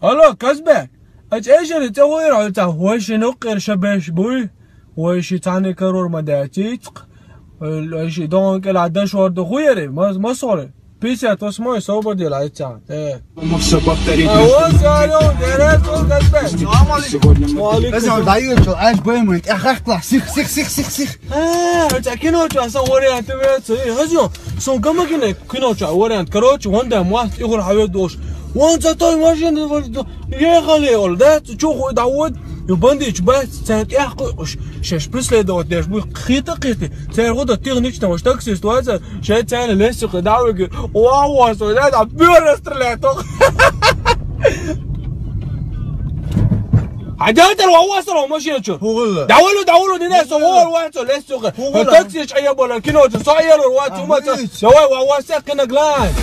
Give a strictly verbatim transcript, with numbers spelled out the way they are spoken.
Алло, Казбек. Ач эшери цӀе гъуйра, аца вайши нукъир шабеш буй. Вайши цани карур ма дацицк. Вайши дон кела дашвар да гъуйри, ма, ма сори. Пятьдесят восьмой собор дела, аца. Э. А вот, алло, дерес, вот, Казбек. Салам алейкум. Ва алейкум салам. Даир, чё, аж бой мой, я хахла, сих, сих, сих, сих, сих. А, аца кино чё, аса вариант веца, э, хазё. Сон гамагине кино чё, вариант. Короче, ванда маст игур хаве дош. Вон за той машин, ехали, ол, да, чё хуй да вот. Ю бандич, бац, цен тяхкуш, шеш преследовать деш, буй хита хити. Цен года технично, ваш таксист, ваца, ше цен лесик, да, веги. Ва, ва, со, да, да, бюро стреляет, ох. А дядя, ва, ва, со, машина чё? Хугулла. Даволу, даволу, не, не, со, ва, ва, со, лесик. Хугулла. Таксист, а я бола, кино, со, а я лор, ва, А, тумаца. Хугулла. Давай, ва, ва, со, кино, глянь.